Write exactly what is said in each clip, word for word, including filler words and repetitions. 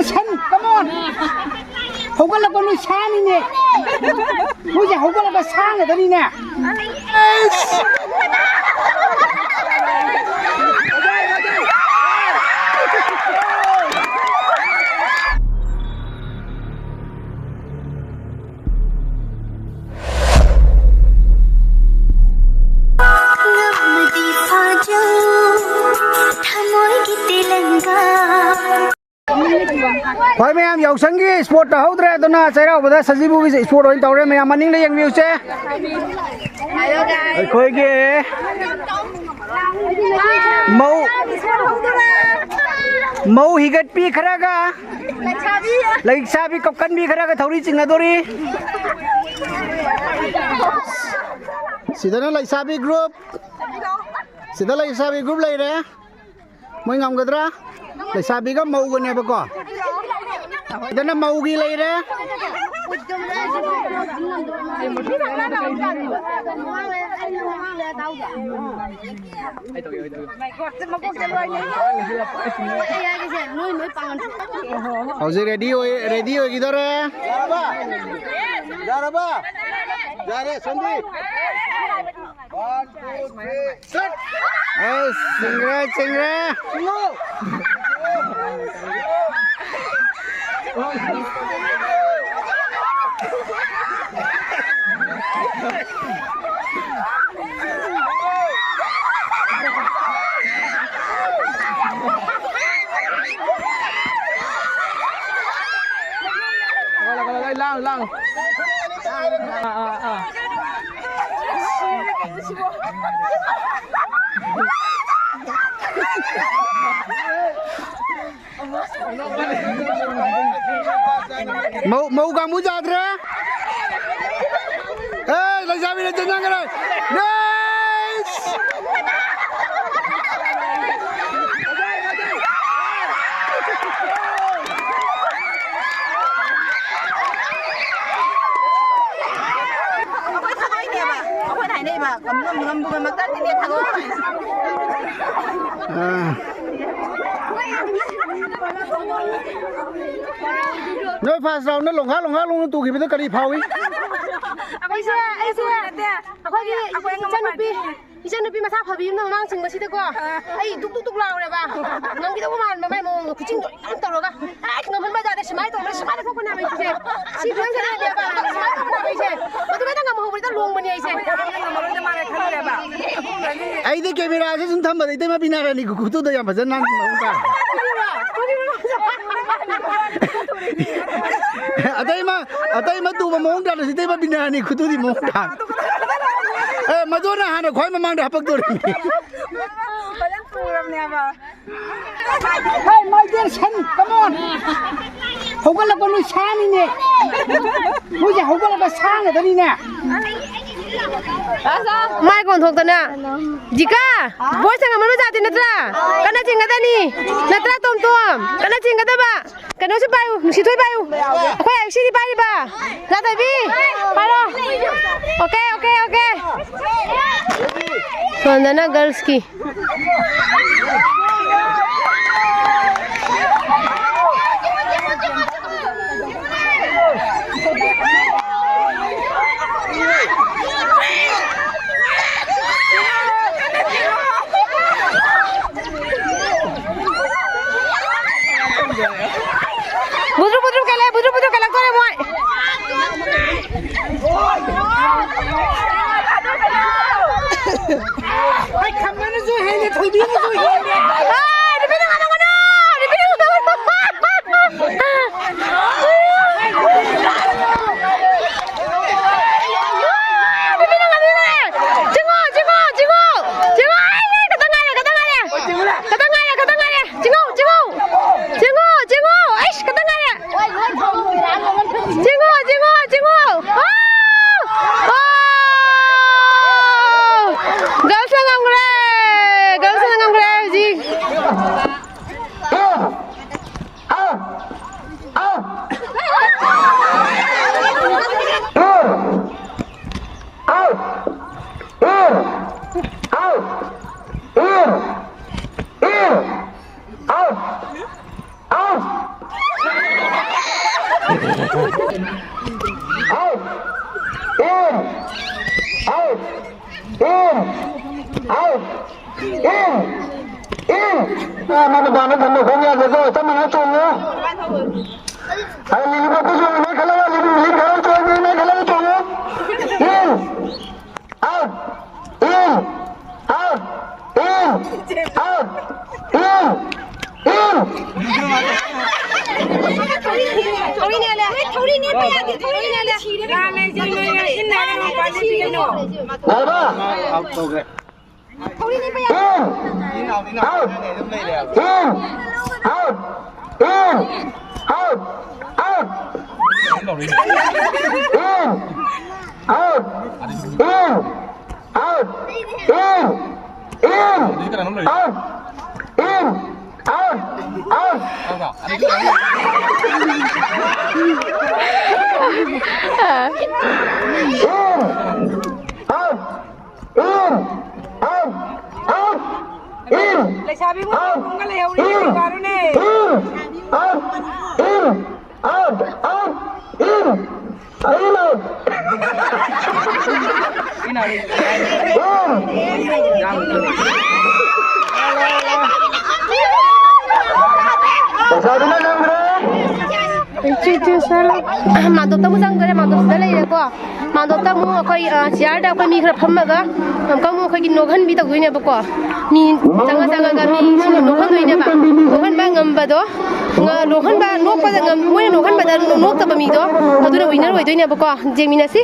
Sun, come on! ꯍꯧꯒꯠꯂꯛꯄ ꯅꯣꯏ ꯁꯥꯅꯤꯅꯦ! ꯅꯣꯏꯁꯦ ꯍꯧꯒꯠꯂꯛꯄ ꯁꯥ ꯉꯥꯛꯇꯅꯤꯅꯦ! ꯉꯝꯃꯗꯤ ꯐꯥꯖꯧ, ꯊꯃꯣꯏꯒꯤ ꯇꯦꯂꯪꯒꯥ꯫ ꯍꯣꯏ, ꯃꯌꯥꯝ, ꯌꯥꯎꯁꯪꯒꯤ ꯏꯁꯄꯣꯔꯠ ꯇꯧꯍꯧꯗ꯭ꯔꯦ, ꯑꯗꯨꯅ ꯆꯩꯔꯥꯎꯕꯗ ꯁꯖꯤꯕꯨꯒꯤ ꯏꯁꯄꯣꯔꯠ ꯑꯣꯏꯅ ꯇꯧꯔꯦ꯫ ꯃꯌꯥꯝ ꯃꯅꯤꯡꯗ ꯌꯦꯡꯕꯤꯌꯨꯁꯦ꯫ ꯑꯩꯈꯣꯏꯒꯤ ꯃꯧ, ꯃꯧ ꯍꯤꯒꯠꯄꯤ ꯈꯔꯒ, ꯂꯩꯁꯥꯕꯤ ꯀꯞꯀꯟꯕꯤ ꯈꯔꯒ ꯊꯧꯔꯤ ꯆꯤꯡꯅꯗꯣꯔꯤ꯫ ꯁꯤꯗꯅ ꯂꯩꯁꯥꯕꯤ ꯒ꯭ꯔꯨꯞ, ꯁꯤꯗ ꯂꯩꯁꯥꯕꯤ ꯒ꯭ꯔꯨꯞ ꯂꯩꯔꯦ꯫ ꯃꯣꯏ ꯉꯝꯒꯗ꯭ꯔꯥ? ꯂꯩꯁꯥꯕꯤꯒ ꯃꯧꯒꯅꯦꯕꯀꯣ꯫ ꯁꯤꯗꯅ ꯃꯧꯒꯤ ꯂꯩꯔꯦ꯫ ꯍꯧꯖꯤꯛ ꯔꯦꯗꯤ ꯑꯣꯏ, ꯔꯦꯗꯤ ꯑꯣꯏꯈꯤꯗꯧꯔꯦ꯫ ꯌꯥꯔꯕ? ꯌꯥꯔꯕ? ꯌꯥꯔꯦ, Sandeep. One, two, three, start! ꯑꯁ, ꯆꯤꯡꯈ꯭ꯔꯦ, ꯆꯤꯡꯈ꯭ꯔꯦ꯫ ꯂꯥꯡ, ꯂꯥꯡ꯫ ꯑꯥ, ꯑꯥ, ꯑꯥ꯫ ꯃꯧ, ꯃꯧ ꯀꯥꯡꯕꯨ ꯌꯥꯗ꯭ꯔꯦ꯫ ꯑꯦ, ꯂꯩꯁꯥꯕꯤꯅ ꯆꯦꯟꯖꯟꯈ꯭ꯔꯦ꯫ ꯅꯦꯁ! ꯑꯩꯈꯣꯏ ꯊꯥꯗꯣꯛꯏꯅꯦꯕ꯫ ꯑꯩꯈꯣꯏꯅ ꯍꯥꯏꯅꯩꯕ, ꯉꯝꯕꯨ ꯉꯝꯃꯛꯇ꯭ꯔꯗꯤꯅꯦ, ꯊꯥꯗꯣꯛꯑꯣ ꯍꯥꯏꯅ꯫ ꯑꯥ꯫ ꯅꯣꯏ ꯐꯥꯔꯁ ꯔꯥꯎꯟꯗ ꯂꯣꯡꯈꯥ ꯂꯣꯡꯈꯥ ꯂꯣꯡꯅ ꯇꯨꯈꯤꯕꯗ ꯀꯔꯤ ꯐꯥꯎꯏ? ꯑꯩꯁꯦ ꯑꯩꯁꯦ ꯑꯩꯈꯣꯏꯒꯤ ꯏꯆꯟꯅꯨꯄꯤ ꯏꯆꯟꯅꯨꯄꯤ ꯃꯁꯥ ꯐꯕꯤ ꯑꯃꯅ ꯃꯃꯥꯡ ꯆꯤꯡꯕꯁꯤꯗꯀꯣ ꯑꯩ ꯗꯨꯛ ꯗꯨꯛ ꯗꯨꯛ ꯂꯥꯎꯔꯦꯕ꯫ ꯉꯝꯈꯤꯗꯧꯕ ꯃꯥꯟꯕ ꯃꯥꯏ ꯃꯑꯣꯡꯗꯣ, ꯈꯨꯆꯤꯡꯗꯣ ꯌꯥꯝ ꯇꯧꯔꯒ꯫ ꯑꯦ, ꯉꯝꯍꯟꯕ ꯌꯥꯗꯦ, ꯁꯨꯃꯥꯏꯅ ꯇꯧꯕꯅꯦ, ꯁꯨꯃꯥꯏꯅ ꯊꯣꯛꯄꯅꯦ ꯍꯥꯏꯕ ꯑꯩꯁꯦ꯫ ꯁꯤ ꯐꯤꯂꯝꯁꯦ ꯂꯩꯔꯝꯃꯦꯕ, ꯁꯨꯃꯥꯏꯅ ꯇꯧꯕꯅꯦ ꯍꯥꯏꯕ ꯑꯩꯁꯦ꯫ ꯃꯗꯨꯃꯥꯏꯅ ꯉꯝꯍꯧꯕꯗ ꯂꯣꯡꯕꯅꯦ ꯑꯩꯁꯦ꯫ ꯑꯩꯗꯤ ꯀꯦꯃꯦꯔꯥꯁꯦ ꯁꯨꯝ ꯊꯝꯕꯗ ꯏꯇꯩꯃ ꯕꯤꯅꯥꯔꯥꯅꯤ ꯈꯨꯇꯨꯗꯣ ꯌꯥꯝ ꯐꯖꯅ ꯅꯥꯟ ꯃꯑꯣꯡ ꯇꯥꯏ꯫ ꯑꯇꯩꯃ, ꯑꯇꯩꯃ ꯇꯨꯕ ꯃꯑꯣꯡ ꯇꯥꯗ꯭ꯔꯁꯨ ꯏꯇꯩꯃ ꯕꯤꯅꯥꯔꯥꯅꯤ ꯈꯨꯇꯨꯗꯤ ꯃꯑꯣꯡ ꯇꯥꯏ꯫ ꯑꯦ, ꯃꯗꯨꯅ ꯍꯥꯟꯅ ꯈ꯭ꯋꯥꯏ ꯃꯃꯥꯡꯗ ꯍꯥꯄꯛꯇꯣꯔꯤꯅꯤ꯫ ꯐꯖꯅ ꯄꯨꯔꯕꯅꯦꯕ꯫ Hey, my dear son, come on. ꯍꯧꯒꯠꯂꯛꯄ ꯅꯣꯏ ꯁꯥꯅꯤꯅꯦ꯫ ꯃꯣꯏꯁꯦ ꯍꯧꯒꯠꯂꯛꯄ ꯁꯥ ꯉꯥꯛꯇꯅꯤꯅꯦ꯫ ꯃꯥꯏ ꯀꯣꯟꯊꯣꯛꯇꯅ꯫ ꯖꯤꯀꯥ, ꯕꯣꯏ ꯁꯪꯉꯝ ꯃꯅꯨꯡ ꯖꯥꯇꯤ ꯅꯠꯇ꯭ꯔꯥ? ꯀꯟꯅ ꯆꯤꯡꯒꯗꯅꯤ꯫ ꯅꯠꯇ꯭ꯔꯥ, ꯇꯣꯝ ꯇꯣꯝ? ꯀꯟꯅ ꯆꯤꯡꯒꯗꯕ꯫ ꯀꯩꯅꯣꯁꯨ ꯄꯥꯏꯌꯨ, ꯅꯨꯡꯁꯤꯊꯣꯏ ꯄꯥꯏꯌꯨ꯫ ꯑꯩꯈꯣꯏ ꯑꯌꯨꯛꯁꯤꯗꯤ ꯄꯥꯏꯔꯤꯕ꯫ ꯂꯥꯊꯣꯏꯕꯤ, ꯄꯥꯏꯔꯣ꯫ Okay, okay, okay. ꯁꯣꯝꯗꯅ ꯒꯔꯜꯁꯀꯤ꯫ ꯕꯨꯗ꯭ꯔꯨ ꯕꯨꯗ꯭ꯔꯨ ꯀꯦꯜꯂꯦ, ꯕꯨꯗ꯭ꯔꯨ ꯕꯨꯗ꯭ꯔꯨ ꯀꯦꯜꯂꯛꯇꯣꯔꯦ ꯃꯣꯏ꯫ ꯑꯩ ꯈꯝꯕꯅꯁꯨ ꯍꯦꯜꯂꯦ, ꯊꯣꯏꯕꯤꯅꯁꯨ ꯍꯦꯜꯂꯦ꯫ ꯑꯥ, ꯅꯨꯄꯤꯅ ꯉꯝꯃꯒꯅꯨ, ꯅꯨꯄꯤꯅ ꯉꯝꯃꯒꯅꯨ꯫ ꯅꯨꯄꯤꯅ ꯉꯝꯃꯤꯅꯦ꯫ ꯆꯤꯡꯉꯣ, ꯆꯤꯡꯉꯣ, ꯆꯤꯡꯉꯣ꯫ ꯆꯤꯡꯉꯣ, ꯑꯩ, ꯈꯇꯪ ꯉꯥꯏꯔꯦ, ꯈꯇꯪ ꯉꯥꯏꯔꯦ꯫ ꯈꯇꯪ ꯉꯥꯏꯔꯦ, ꯈꯇꯪ ꯉꯥꯏꯔꯦ꯫ ꯆꯤꯡꯉꯧ, ꯆꯤꯡꯉꯧ꯫ ꯆꯤꯡꯉꯧ, ꯆꯤꯡꯉꯧ꯫ ꯑꯩꯁ, ꯈꯇꯪ ꯉꯥꯏꯔꯦ꯫ ꯆꯤꯡꯉꯧ, ꯆꯤꯡꯉꯧ, ꯆꯤꯡꯉꯧ꯫ ꯑꯥ! ꯑꯥ! ꯒꯔꯜꯁꯅ ꯉꯝꯈ꯭ꯔꯦ꯫ ꯒꯔꯜꯁꯅ ꯉꯝꯈ꯭ꯔꯦ ꯍꯧꯖꯤꯛ꯫ Out. In. Out. In. Out. In. In. ꯑꯥ, ꯃꯥꯅ ꯕꯥꯅ ꯊꯝꯕ ꯈꯣꯡ ꯌꯥꯗꯦꯀꯣ꯫ ꯆꯞ ꯃꯥꯟꯅ ꯆꯣꯡꯉꯨ꯫ ꯑꯥ, ꯂꯤꯂꯤ ꯄꯣꯠꯇ ꯆꯣꯡꯉꯨ, ꯅꯣꯏ ꯈꯜꯂꯒ ꯂꯤꯂꯤ, ꯂꯤꯂꯤ ꯈꯜꯂꯒ ꯆꯣꯡꯉꯨ, ꯅꯣꯏ ꯈꯜꯂꯒ ꯆꯣꯡꯉꯨ꯫ In. Out. In. Out. In. Out. In. In. ꯌꯥꯔꯕ? In. Out. In. Out. In. Out. Out. In. Out. In. Out. In. In. Out. In. Out. Out. In. Out. In. Out. Out. In. ꯂꯩꯁꯥꯕꯤ ꯃꯣꯏ out. ꯄꯨꯡꯒ ꯂꯩꯍꯧꯔꯤ, in. ꯀꯩ ꯀꯥꯔꯨꯅꯦ? In. Out. In. Out. In. ꯑꯩꯅ ꯂꯩꯁꯥꯕꯤꯅ ꯉꯝꯈ꯭ꯔꯦ꯫ ꯏꯆꯦ, ꯏꯆꯦ, ꯁꯥꯔ, ꯃꯥꯟꯗꯣꯞꯇ ꯑꯃꯨꯛ ꯆꯪꯗꯣꯔꯦ, ꯃꯥꯟꯗꯣꯞꯁꯤꯗ ꯂꯩꯔꯦꯀꯣ꯫ ꯃꯥꯟꯗꯣꯞꯇ ꯑꯃꯨꯛ ꯑꯩꯈꯣꯏ, ꯑ, ꯆꯤꯌꯔꯗ ꯑꯩꯈꯣꯏ ꯃꯤ ꯈꯔ ꯐꯝꯃꯒ ꯑꯃꯨꯛꯀ ꯑꯃꯨꯛ ꯑꯩꯈꯣꯏꯒꯤ ꯅꯣꯛꯍꯟꯕꯤ ꯇꯧꯗꯣꯏꯅꯦꯕꯀꯣ꯫ ꯃꯤ ꯆꯪꯉ ꯆꯪꯉꯒ ꯃꯤ ꯁꯨꯝ ꯅꯣꯛꯍꯟꯗꯣꯏꯅꯦꯕ꯫ ꯅꯣꯛꯍꯟꯕ ꯉꯝꯕꯗꯣ, ꯉ-, ꯅꯣꯛꯍꯟꯕ, ꯅꯣꯛꯄꯗ ꯉꯝ-, ꯃꯣꯏꯅ ꯅꯣꯛꯍꯟꯕꯗ ꯅꯣꯛꯇꯕ ꯃꯤꯗꯣ, ꯑꯗꯨꯅ ꯋꯤꯅꯔ ꯑꯣꯏꯗꯣꯏꯅꯦꯕꯀꯣ꯫ ꯌꯦꯡꯃꯤꯟꯅꯁꯤ꯫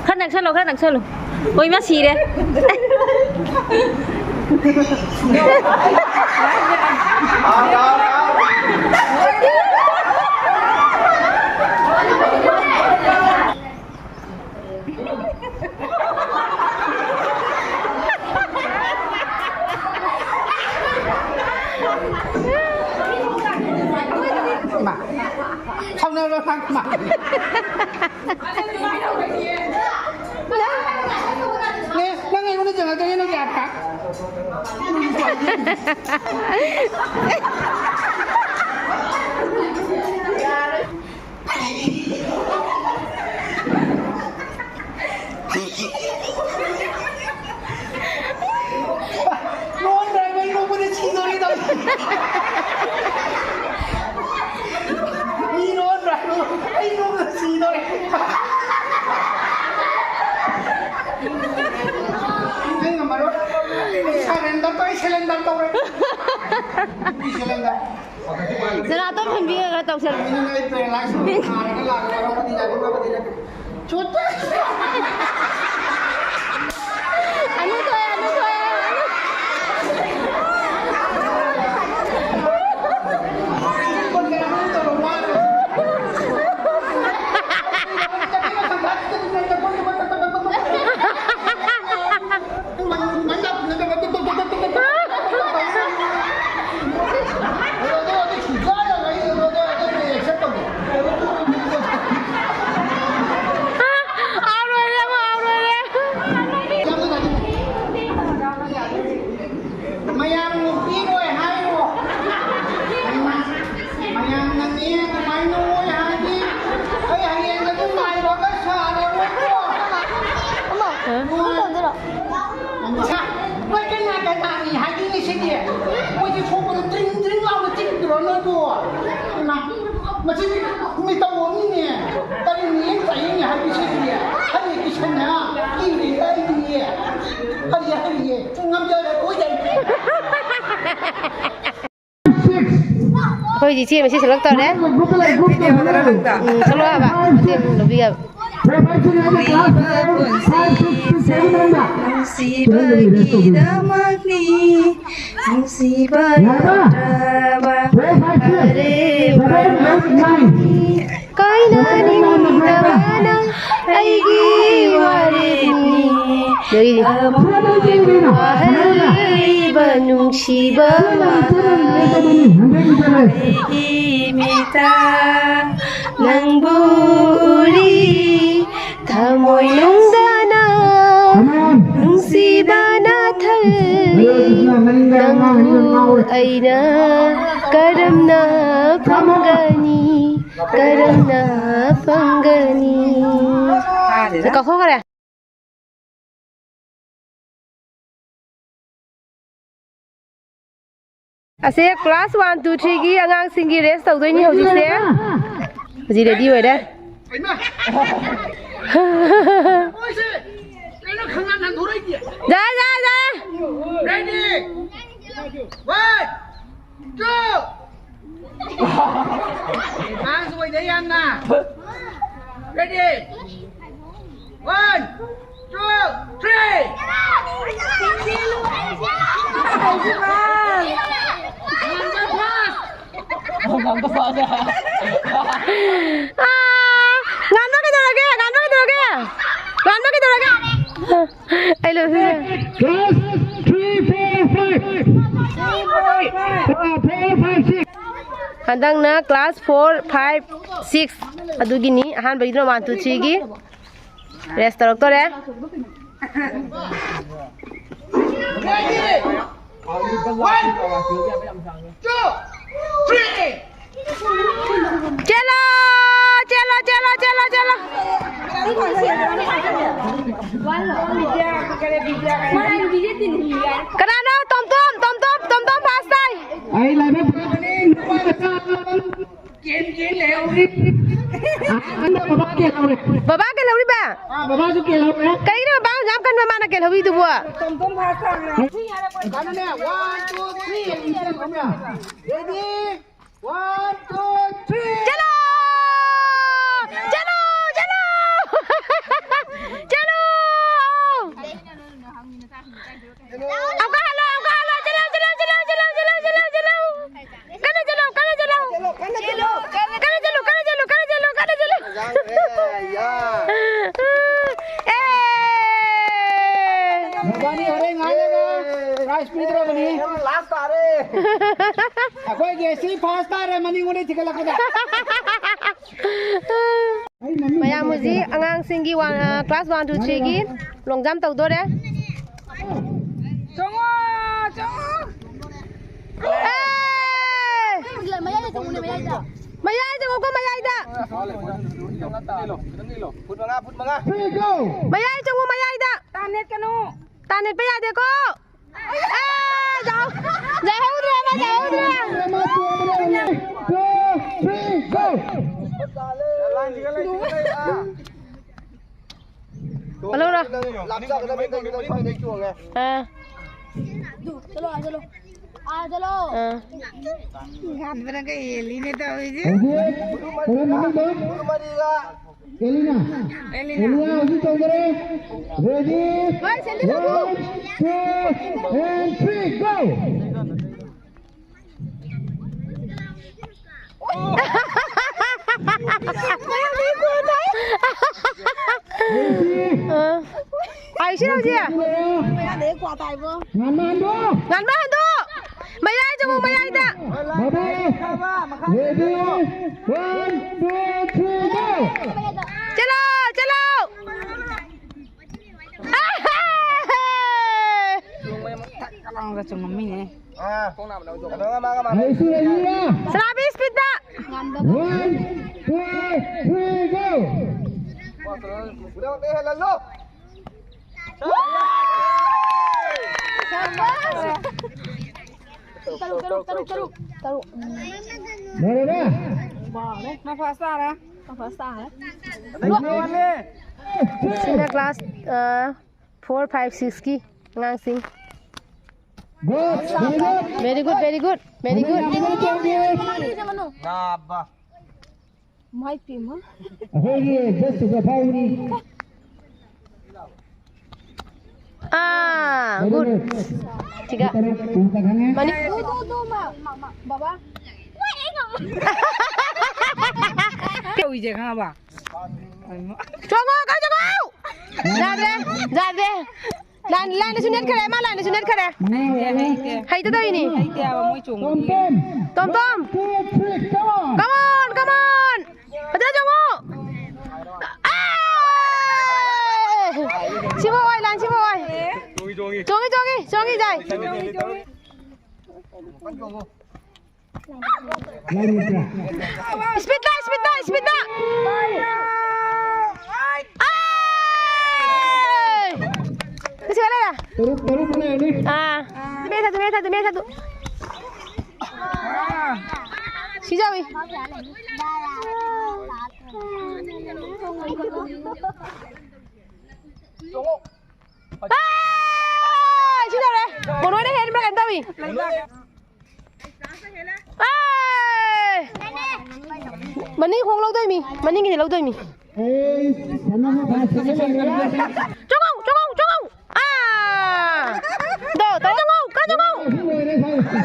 ꯈꯔ ꯅꯛꯁꯜꯂꯣ, ꯈꯔ ꯅꯛꯁꯜꯂꯣ꯫ ꯑꯣꯏꯃ ꯁꯤꯔꯦ꯫ ꯏꯃꯥ, ꯈꯪꯅꯕ ꯈꯪ-, ꯏꯃꯥ꯫ ꯅꯪ, ꯅꯪ ꯑꯩꯉꯣꯟꯗ ꯆꯪꯉꯛꯇꯣꯏꯅꯦ, ꯅꯪ ꯌꯥꯗ꯭ꯔꯥ? ꯅꯅꯥꯇꯣꯟ ꯐꯟꯕꯤꯒ ꯈꯔ ꯇꯧꯁꯜꯂꯨ꯫ ꯑꯅꯨ ꯊꯣꯛꯑꯦ, ꯑꯅꯨ ꯊꯣꯛꯑꯦ, ꯑꯅꯨ꯫ ꯃꯌꯥꯝ ꯅꯨꯄꯤꯔꯣꯏ ꯍꯥꯏꯔꯣ꯫ ꯃꯌꯥꯝꯅ ꯃꯤ ꯀꯃꯥꯏꯅ ꯑꯣꯏ ꯍꯥꯏꯗꯤ, ꯑꯩ ꯍꯌꯦꯡ ꯑꯗꯨꯝ ꯃꯥꯏꯕꯒ ꯁꯥꯔꯔꯣꯏꯀꯣ꯫ ꯑꯃ, ꯑꯃ ꯇꯧꯗꯣꯏꯔꯣ? ꯅꯣꯏ ꯀꯅꯥ ꯀꯅꯥꯅꯤ ꯍꯥꯏꯗꯤ ꯉꯁꯤꯗꯤ? ꯃꯣꯏꯗꯤ ꯁꯣꯛꯄꯗ ꯇ꯭ꯔꯤꯡ ꯇ꯭ꯔꯤꯡ ꯂꯥꯎꯅ ꯆꯤꯡꯗ꯭ꯔꯣ ꯅꯣꯏꯕꯨ? ꯏꯃꯥ, ꯃꯁꯤꯗꯤ ꯃꯤꯇꯧ ꯑꯃꯅꯤꯅꯦ꯫ ꯀꯔꯤ ꯃꯤꯠꯌꯦꯡ ꯆꯥꯌꯦꯡꯅꯦ ꯍꯥꯏꯕꯤꯁꯤꯗꯤ? ꯑꯩ ꯀꯤꯁꯟꯅ ꯀꯤꯔꯤꯗ ꯑꯩꯗꯤ꯫ ꯍꯩꯌꯦ, ꯍꯩꯌꯦ꯫ ꯉꯝꯖꯔꯦ, ꯑꯣꯏꯖꯔꯦ꯫ ꯑꯩꯈꯣꯏ ꯏꯆꯦ ꯃꯁꯤ ꯁꯦꯂꯦꯛ ꯇꯧꯔꯦ꯫ ꯎꯝ, ꯊꯣꯛꯂꯛꯑꯣ ꯍꯥꯏꯕ꯫ ꯃꯇꯦꯡ ꯂꯧꯕꯤꯒꯦ ꯍꯥꯏꯕ꯫ ꯅꯨꯡꯁꯤꯕꯒꯤꯗꯃꯛꯅꯤ, ꯅꯨꯡꯁꯤꯕ ꯌꯧꯗ꯭ꯔꯕ ꯑꯔꯦꯝꯕ ꯀꯥꯏꯅꯅꯤꯡꯗꯕꯅ ꯑꯩꯒꯤ ꯋꯥꯔꯦꯞꯅꯤ꯫ ꯂꯣꯏꯔꯦ꯫ ꯊꯃꯣꯏꯕꯨ ꯋꯥꯍꯜꯂꯤꯕ ꯅꯨꯡꯁꯤꯕ ꯋꯥꯍꯩ ꯃꯤꯇ ꯅꯪꯕꯨ ꯎꯔꯤ ꯊꯃꯣꯏꯅꯨꯡꯗꯅ ꯅꯨꯡꯁꯤꯕꯅ ꯊꯜꯂꯤ ꯅꯪꯕꯨ ꯑꯩꯅ ꯀꯔꯝꯅ ꯐꯪꯒꯅꯤ? ꯀꯔꯝꯅ ꯐꯪꯒꯅꯤ? ꯀꯥꯎꯊꯣꯛꯈ꯭ꯔꯦ꯫ ꯑꯁꯦ class one, two, three ꯒꯤ ꯑꯉꯥꯡꯁꯤꯡꯒꯤ ꯔꯦꯁ ꯇꯧꯗꯣꯏꯅꯤ ꯍꯧꯖꯤꯛꯁꯦ꯫ ꯍꯧꯖꯤꯛ ꯔꯦꯗꯤ ꯑꯣꯏꯔꯦ꯫ ꯌꯥꯏ, ꯌꯥꯏ, ꯌꯥꯏ꯫ ꯑꯉꯥꯡꯁꯨ ꯑꯣꯏꯗꯦ ꯌꯥꯝꯅ꯫ Ready? One, two, three. ꯉꯥꯟꯕ ꯀꯩꯗꯧꯔꯒꯦ? ꯉꯥꯟꯕ ꯀꯩꯗꯧꯔꯒꯦ? ꯉꯥꯟꯕ ꯀꯩꯗꯧꯔꯒꯦ? ꯑꯩ ꯂꯣꯏꯁꯤꯜꯂꯦ꯫ Class three, four, five. Four, five, six. ꯍꯟꯗꯛꯅ class four, five, six ꯑꯗꯨꯒꯤꯅꯤ꯫ ꯑꯍꯥꯟꯕꯒꯤꯗꯨꯅ one, two, threeꯒꯤ꯫ Rest ꯇꯧꯔꯛꯇꯣꯔꯦ꯫ One, two, three. ꯆꯦꯜꯂꯣ, ꯆꯦꯜꯂꯣ, ꯆꯦꯜꯂꯣ, ꯆꯦꯜꯂꯣ, ꯆꯦꯜꯂꯣ꯫ ꯀꯅꯥꯅꯣ? ꯇꯣꯝꯇꯣꯝ, ꯇꯣꯝꯇꯣꯝ, ꯇꯣꯝꯇꯣꯝ first ꯇꯥꯏ꯫ ꯑꯩ ꯂꯥꯏꯕꯛ ꯐꯕꯅꯤ, ꯅꯨꯄꯥ ꯃꯆꯥ꯫ ꯀꯦꯟ ꯀꯦꯟ ꯂꯩꯍꯧꯔꯤ꯫ ꯑꯥ, ꯍꯟꯗꯛ ꯕꯕꯥ ꯀꯦꯜꯍꯧꯔꯦ꯫ ꯕꯕꯥ ꯀꯦꯜꯍꯧꯔꯤꯕ? ꯑꯥ, ꯕꯕꯥꯁꯨ ꯀꯦꯜꯍꯧꯔꯦ꯫ ꯀꯩꯒꯤꯅꯣ ꯕꯕꯥ ꯌꯥꯝ ꯀꯟꯕ ꯃꯥꯅ ꯀꯦꯜꯍꯧꯔꯤꯗꯨꯕꯨ? ꯇꯣꯝꯇꯣꯝ first ꯇꯥꯈ꯭ꯔꯦ꯫ ꯀꯩꯅꯣꯅꯦ, one, two, three, ꯌꯦꯡꯁꯦ, ꯈꯪꯕ꯭ꯔꯥ? Ready? One, two, three. ꯆꯠꯂꯣ! ꯆꯠꯂꯣ! ꯆꯠꯂꯣ! ꯆꯠꯂꯣ! ꯑꯃꯨꯛꯀ ꯍꯜꯂꯣ, ꯑꯃꯨꯛꯀ ꯍꯜꯂꯣ꯫ ꯆꯠꯂꯣ, ꯆꯠꯂꯣ, ꯆꯠꯂꯣ꯫ ꯀꯟꯅ ꯆꯠꯂꯣ, ꯀꯟꯅ ꯆꯠꯂꯣ꯫ ꯆꯠꯂꯣ, ꯀꯟꯅ ꯆꯠꯂꯣ꯫ ꯀꯟꯅ ꯆꯠꯂꯣ, ꯀꯟꯅ ꯆꯠꯂꯣ, ꯀꯟꯅ ꯆꯠꯂꯣ, ꯀꯟꯅ ꯆꯠꯂꯣ꯫ ꯌꯥꯈ꯭ꯔꯦ, ꯌꯥ꯫ ꯑꯦ! ꯃꯕꯥꯅꯤ ꯍꯣꯔꯦꯟ ꯉꯥꯏꯔꯒ prize ꯄꯤꯗ꯭ꯔꯕꯅꯤ꯫ ꯑꯦ, last ꯇꯥꯔꯦ꯫ ꯑꯩꯈꯣꯏꯒꯤ ꯑꯁꯤ first ꯇꯥꯔꯦ, ꯃꯅꯤꯡꯉꯣꯟꯗꯩ ꯊꯤꯒꯠꯂꯛꯄꯗ꯫ ꯃꯌꯥꯝ ꯍꯧꯖꯤꯛ ꯑꯉꯥꯡꯁꯤꯡꯒꯤ ꯋꯥ-, class one, two, threeꯒꯤ long jump ꯇꯧꯗꯣꯔꯦ꯫ ꯆꯣꯡꯉꯣ, ꯆꯣꯡꯉꯣ꯫ ꯑꯦ! ꯃꯌꯥꯏꯗ ꯆꯪꯉꯨꯀꯣ, ꯃꯌꯥꯏꯗ꯫ ꯐꯨꯠ ꯃꯉꯥ, ꯐꯨꯠ ꯃꯉꯥ꯫ ꯃꯌꯥꯏ ꯆꯪꯉꯨ, ꯃꯌꯥꯏꯗ꯫ ꯇꯥ ꯅꯦꯠꯀꯅꯨ꯫ ꯇꯥ ꯅꯦꯠꯄ ꯌꯥꯗꯦꯀꯣ꯫ ꯑꯦ! ꯌꯥꯍꯧ-, ꯌꯥꯍꯧꯗ꯭ꯔꯦ ꯑꯃ, ꯌꯥꯍꯧꯗ꯭ꯔꯦ꯫ Two, three, go! Hello, hello. ꯂꯥꯞꯆꯒꯗꯕꯅꯤ, ꯀꯩꯒꯤꯅꯣ ꯁ꯭ꯋꯥꯏꯗꯩ ꯆꯣꯡꯉꯦ꯫ ꯑꯥ꯫ ꯆꯠꯂꯣ, ꯆꯠꯂꯣ꯫ ꯆꯠꯂꯣ꯫ ꯑꯥ꯫ ꯉꯥꯟꯕꯅꯒ ꯍꯦꯜꯂꯤꯅꯦ ꯇꯧꯔꯤꯁꯦ꯫ ꯍꯧꯖꯤꯛ ꯀꯔꯝꯕ ꯍꯧꯗꯣꯛ? ꯑꯦꯂꯤꯅꯥ꯫ ꯑꯦꯂꯤꯅꯥ꯫ ꯑꯦꯂꯤꯅꯥ ꯍꯧꯖꯤꯛ ꯇꯧꯗꯣꯔꯦ꯫ Ready? ꯍꯣꯏ, ꯁꯦꯟꯗꯤ ꯂꯧꯊꯣꯛ꯫ One, two, and three, go! ꯑ, ꯑꯥꯏꯁꯤ ꯍꯧꯖꯤꯛ꯫ ꯉꯟꯃꯟꯗꯣ꯫ ꯉꯟꯃꯟꯗꯣ꯫ ꯃꯌꯥꯏ ꯆꯪꯉꯨ, ꯃꯌꯥꯏꯗ꯫ ꯕꯥꯕꯨ꯫ Ready? One, two, three, go! ꯆꯠꯂꯣ, ꯆꯠꯂꯣ꯫ ꯆꯣꯡꯉꯝꯃꯤꯅꯦ꯫ ꯑꯥ꯫ ꯀꯩꯅꯣꯒ ꯃꯥꯒ ꯃꯥꯟꯅꯩ꯫ ꯑꯩꯁꯨ ꯂꯩꯅꯤꯡꯉꯦ꯫ ꯁꯅꯥꯕꯤ ꯏꯁꯄꯤꯠꯇ꯫ One, two, three, go! ꯄꯨꯝꯅꯃꯛꯇ ꯍꯦꯜꯍꯜꯂꯣ꯫ ꯇꯔꯨꯛ, ꯇꯔꯨꯛ, ꯇꯔꯨꯛ, ꯇꯔꯨꯛ, ꯇꯔꯨꯛ꯫ ꯂꯣꯏꯔꯕ? ꯃꯥ ꯐꯥꯁ ꯇꯥꯔꯦ꯫ ꯃꯥ ꯐꯥꯁ ꯇꯥꯔꯦ꯫ ꯁꯤꯅ ꯀ꯭ꯂꯥꯁ, ꯑ, ꯐꯣꯔ, ꯐꯥꯏꯚ, ꯁꯤꯛꯁꯀꯤ ꯑꯉꯥꯡꯁꯤꯡ꯫ Good, very good. Very good, very good, very good. ꯅꯥꯕ꯫ ꯃꯥꯏ ꯄꯦꯝꯃ꯫ ꯑꯩꯈꯣꯏꯒꯤ ꯕꯦꯁ ꯁꯤꯗ ꯐꯥꯎꯔꯤ꯫ ꯑꯥ, very good. Good. ꯁꯤꯒ꯫ ꯇꯔꯨꯛ, ꯇꯔꯨꯛꯇ ꯈꯪꯉꯦ꯫ ꯃꯅꯤ-꯫ ꯇꯨ, ꯇꯨ, ꯇꯨ, ꯃꯥ, ꯃꯥ, ꯃꯥ, ꯕꯕꯥ꯫ ꯇꯧꯏꯁꯦ ꯈꯪꯉꯕ? ꯆꯣꯡꯉꯣ, ꯀꯥꯏ ꯆꯣꯡꯉꯣ? ꯌꯥꯗ꯭ꯔꯦ, ꯌꯥꯗ꯭ꯔꯦ꯫ ꯂꯥꯏꯟ, ꯂꯥꯏꯟꯗꯁꯨ ꯅꯦꯠꯈ꯭ꯔꯦ, ꯃꯥ ꯂꯥꯏꯟꯗꯁꯨ ꯅꯦꯠꯈ꯭ꯔꯦ꯫ ꯍꯩꯇꯦ, ꯍꯩꯇꯦ꯫ ꯍꯩꯇ ꯇꯧꯔꯤꯅꯤ꯫ ꯍꯩꯇꯦ ꯍꯥꯏꯕ ꯃꯣꯏ ꯆꯣꯡꯕꯒꯤ꯫ ꯇꯣꯝ ꯇꯣꯝ꯫ One, two, three, come on. Come on, come on. ꯐꯖꯅ ꯆꯣꯡꯉꯨ꯫ ꯑꯦ! ꯁꯤꯃ ꯑꯣꯏ, ꯂꯥꯏꯟ ꯁꯤꯃ ꯑꯣꯏ꯫ ꯆꯣꯡꯉꯤ, ꯆꯣꯡꯉꯤ꯫ ꯆꯣꯡꯉꯤ, ꯆꯣꯡꯉꯤ, ꯆꯣꯡꯉꯤ, ꯖꯥꯏ꯫ ꯂꯥꯏꯔꯤꯛꯇ꯫ ꯏꯁꯄꯤꯠꯇ, ꯏꯁꯄꯤꯠꯇ, ꯏꯁꯄꯤꯠꯇ꯫ ꯑꯦ! ꯁꯤ ꯂꯩꯔꯦ꯫ ꯇꯔꯨꯛ, ꯇꯔꯨꯛ ꯂꯩꯔꯅꯤ꯫ ꯑꯥ꯫ ꯇꯨꯃꯤꯟ ꯊꯥꯗꯨ, ꯇꯨꯃꯤꯟ ꯊꯥꯗꯨ, ꯇꯨꯃꯤꯟ ꯊꯥꯗꯨ꯫ ꯁꯤ ꯌꯥꯎꯏ꯫ ꯆꯣꯡꯉꯣ꯫ ꯑꯥ! ꯁꯤ ꯇꯧꯔꯦ꯫ ꯃꯣꯅꯣꯅ ꯍꯦꯟꯕ꯭ꯔꯥ ꯀꯩꯅꯣ ꯇꯧꯏ꯫ ꯃꯅꯤꯡ ꯍꯣꯡ ꯂꯧꯗꯣꯏꯃꯤ꯫ ꯃꯅꯤꯡꯒꯤꯗꯤ ꯂꯧꯗꯣꯏꯃꯤ꯫ ꯑꯦ, ꯁꯅꯥ ꯃꯆꯥ ꯁꯤꯡꯉ ꯂꯩꯔꯦ꯫ ꯆꯣꯡꯉꯧ, ꯆꯣꯡꯉꯧ, ꯆꯣꯡꯉꯧ꯫ ꯑꯥ! ꯗꯣ, ꯇꯧ, ꯆꯣꯡꯉꯧ, ꯀꯥ ꯆꯣꯡꯉꯧ꯫ ꯂꯣꯏꯔꯦ, ꯁ꯭ꯋꯥꯏꯗ꯫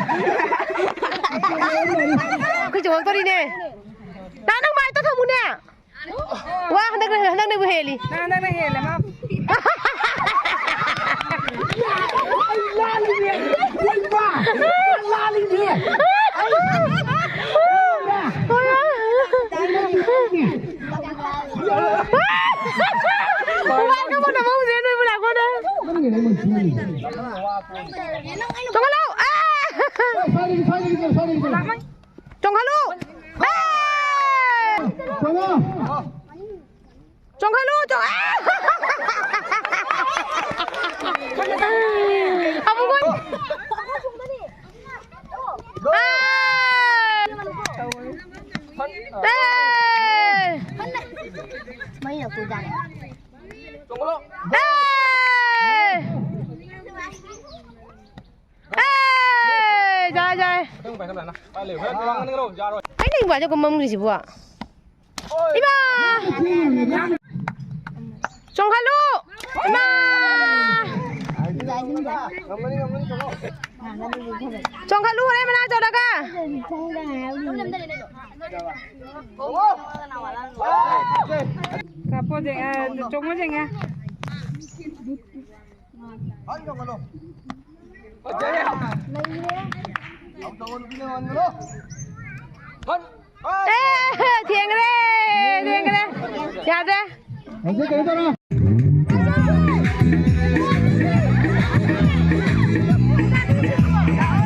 ꯑꯩꯈꯣꯏ ꯆꯣꯡꯉꯛꯇꯣꯔꯤꯅꯦ꯫ ꯇꯥ, ꯅꯪ ꯃꯥꯏ ꯇꯥꯊꯣꯛꯎꯅꯦ꯫ ꯋꯥ, ꯍꯟꯗꯛꯅ, ꯍꯟꯗꯛꯅꯕꯨ ꯍꯦꯜꯂꯤ꯫ ꯅꯪ ꯍꯟꯗꯛꯅ ꯍꯦꯜꯂꯦ, ꯃꯥ꯫ ꯑꯩ ꯂꯥꯜꯂꯤꯅꯦ! ꯏꯃꯥ! ꯂꯥꯜꯂꯤꯅꯦ! ꯑꯩ ꯆꯣꯡꯍꯜꯂꯣ! ꯑꯦ! ꯆꯣꯡꯍꯜꯂꯨ! ꯑꯦ! ꯆꯣꯡꯉꯣ! ꯆꯣꯡꯍꯜꯂꯨ! ꯆꯣꯡ-, ꯑꯦ! ꯑꯃꯨꯛ ꯑꯣꯟ-, ꯑꯦ! ꯑꯦ! ꯆꯣꯡꯍꯜꯂꯣ! ꯑꯦ! ꯑꯦ! ꯌꯥꯏ, ꯌꯥꯏ꯫ ꯈꯤꯇꯪ ꯄꯥꯏꯈꯠꯂꯣ, ꯅꯪ꯫ ꯄꯥꯏ ꯂꯩꯌꯨ꯫ ꯍꯦ, ꯅꯪ, ꯅꯪ, ꯌꯥꯔꯣꯏ꯫ ꯀꯩꯅꯣ ꯏꯕꯥꯁꯦ ꯀꯨꯝꯃꯝꯒ꯭ꯔꯤꯁꯤꯕꯣ? ꯏꯃꯥ! ꯆꯣꯡꯈꯠꯂꯨ! ꯏꯃꯥ! ꯆꯣꯡꯈꯠꯂꯨ, ꯍꯣꯔꯦꯟ ꯃꯅꯥꯛ ꯆꯠꯂꯒ꯫ ꯀꯥꯞꯄꯣ, ꯌꯦꯡꯉꯦ, ꯆꯣꯡꯉꯣ, ꯌꯦꯡꯉꯦ꯫ ꯑꯦ, ꯊꯦꯡꯈ꯭ꯔꯦ, ꯊꯦꯡꯈ꯭ꯔꯦ꯫ ꯌꯥꯗ꯭ꯔꯦ꯫ ꯍꯧꯖꯤꯛ ꯀꯩꯅꯣ ꯇꯧꯔꯣ꯫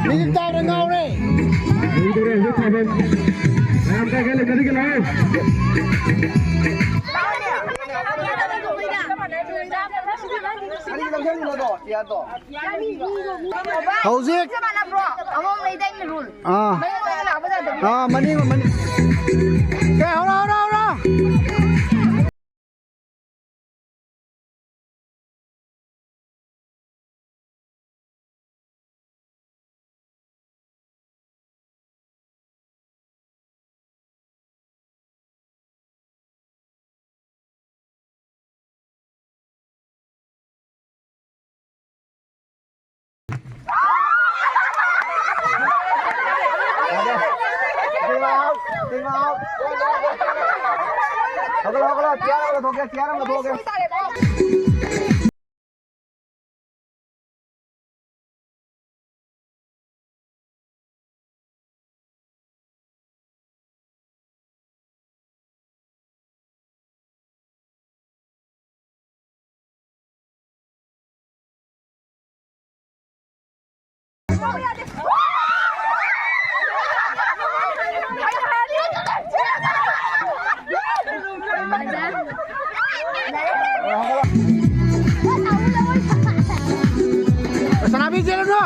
ꯃꯤꯅꯤꯠ ꯇꯥꯕꯗ ꯉꯥꯎꯔꯦ꯫ ꯂꯣꯏꯗꯣꯔꯦ, ꯍꯧꯖꯤꯛ ꯊꯥꯕꯜ꯫ ꯃꯌꯥꯝ ꯀꯥꯏ ꯀꯥꯏ ꯂꯩꯅꯔꯤꯒꯦ ꯂꯥꯛꯑꯣ꯫ ꯍꯧꯖꯤꯛ ꯑꯥ꯫ ꯑꯥ, ꯃꯅꯤꯡ, ꯃꯅꯤꯡ꯫ ꯑꯦ, ꯍꯧꯔꯣ, ꯍꯧꯔꯣ, ꯍꯧꯔꯣ꯫ ꯍꯧꯒꯠꯂꯣ, ꯍꯧꯒꯠꯂꯣ, ꯆꯤꯌꯔ ꯑꯃꯒ ꯊꯣꯛꯀꯦ, ꯆꯤꯌꯔ ꯑꯃꯒ ꯊꯣꯛꯀꯦ꯫ ꯁꯅꯥꯕꯤ, ꯆꯦꯜꯂꯨꯅꯨ꯫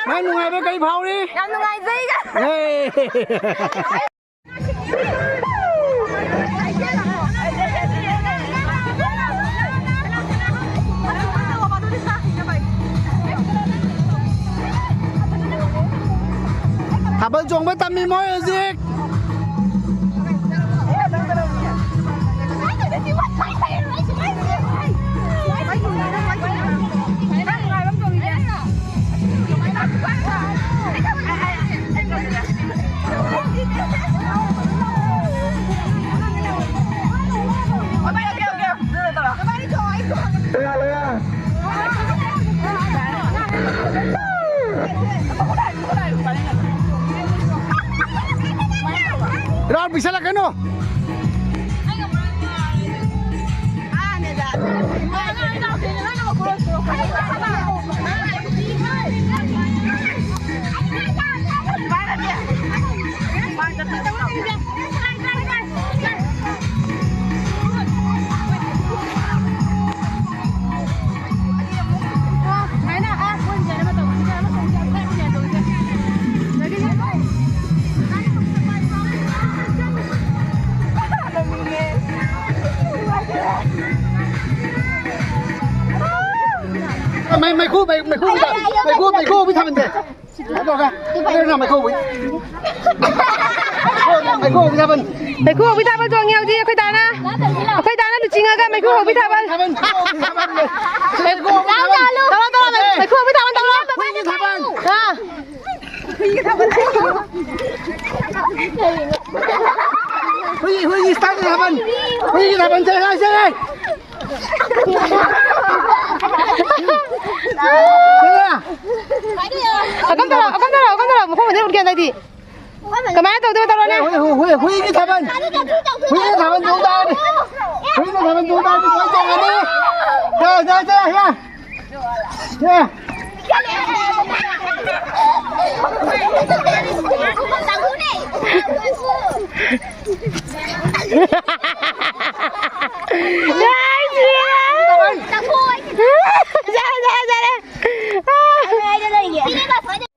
ꯅꯪ ꯅꯨꯡꯉꯥꯏꯕ ꯀꯔꯤ ꯐꯥꯎꯔꯤ? ꯌꯥꯝ ꯅꯨꯡꯉꯥꯏꯖꯩ꯫ ꯍꯦ꯫ ꯊꯥꯕꯜ ꯆꯣꯡꯕ ꯇꯝꯃꯤ ꯃꯣꯏ ꯍꯧꯖꯤꯛ꯫ ꯔꯥꯎꯟ ꯄꯤꯁꯜꯂꯛꯀꯅꯨ꯫ ꯃꯩ-, ꯃꯩꯈꯨ, ꯃꯩ-, ꯃꯩꯈꯨ, ꯃꯩꯈꯨ, ꯃꯩꯈꯨ ꯍꯧꯕꯤ ꯊꯥꯕꯜꯁꯦ꯫ ꯑꯗꯨꯒ, ꯑꯗꯨꯅ ꯃꯩꯈꯨ ꯍꯧꯕꯤ꯫ ꯃꯩꯈꯨ ꯍꯧꯕꯤ ꯊꯥꯕꯜ꯫ ꯃꯩꯈꯨ ꯍꯧꯕꯤ ꯊꯥꯕꯜ ꯆꯣꯡꯉꯤ ꯍꯧꯖꯤꯛ ꯑꯩꯈꯣꯏ ꯗꯥꯅ꯫ ꯑꯩꯈꯣꯏ ꯗꯥꯅ ꯂꯨꯆꯤꯡꯉꯒ ꯃꯩꯈꯨ ꯍꯧꯕꯤ ꯊꯥꯕꯜ꯫ ꯊꯥꯕꯜ꯫ ꯃꯩꯈꯨ ꯍꯧꯕꯤ ꯊꯥꯕꯜ꯫ ꯇꯧꯔꯣ, ꯇꯧꯔꯣ, ꯃꯩꯈꯨ ꯍꯧꯕꯤ ꯊꯥꯕꯜ ꯇꯧꯔꯣ꯫ ꯍꯨꯏꯒꯤ ꯊꯥꯕꯜ꯫ ꯑꯥ꯫ ꯍꯨꯏ, ꯍꯨꯏꯒꯤ ꯏꯁꯇꯥꯏꯜꯗ ꯊꯥꯕꯜ꯫ ꯍꯨꯏꯒꯤ ꯊꯥꯕꯜ ꯆꯦ, ꯆꯦ, ꯆꯦ꯫ ꯑꯀꯝ ꯇꯧꯔꯣ, ꯑꯀꯝ ꯇꯧꯔꯣ, ꯑꯀꯝ ꯇꯧꯔꯣ꯫ ꯃꯈꯣꯡ ꯃꯊꯦꯜ ꯎꯠꯀꯦ ꯍꯟꯗꯛꯇꯤ꯫ ꯀꯃꯥꯏꯅ ꯇꯧꯗꯣꯏꯕ? ꯇꯧꯔꯣꯅꯦ꯫ ꯍꯨꯏ, ꯍꯨꯏ, ꯍꯨꯏꯒꯤ ꯊꯥꯕꯜ꯫ ꯍꯨꯏꯒꯤ ꯊꯥꯕꯜ ꯆꯣꯡ ꯇꯥꯔꯅꯤ꯫ ꯍꯨꯏꯒꯤ ꯊꯥꯕꯜ ꯆꯣꯡ ꯇꯥꯔꯅꯤ꯫ ꯂꯣꯏ ꯆꯣꯡꯉꯅꯤ꯫ ꯌꯥ, ꯌꯥ, ꯌꯥ, ꯌꯥ꯫ ꯌꯥ꯫ ꯌꯥꯔꯦ, ꯌꯥꯔꯦ, ꯌꯥꯔꯦ꯫ ꯁꯤꯅꯦꯃꯥ ꯁꯨꯃꯥꯏꯅ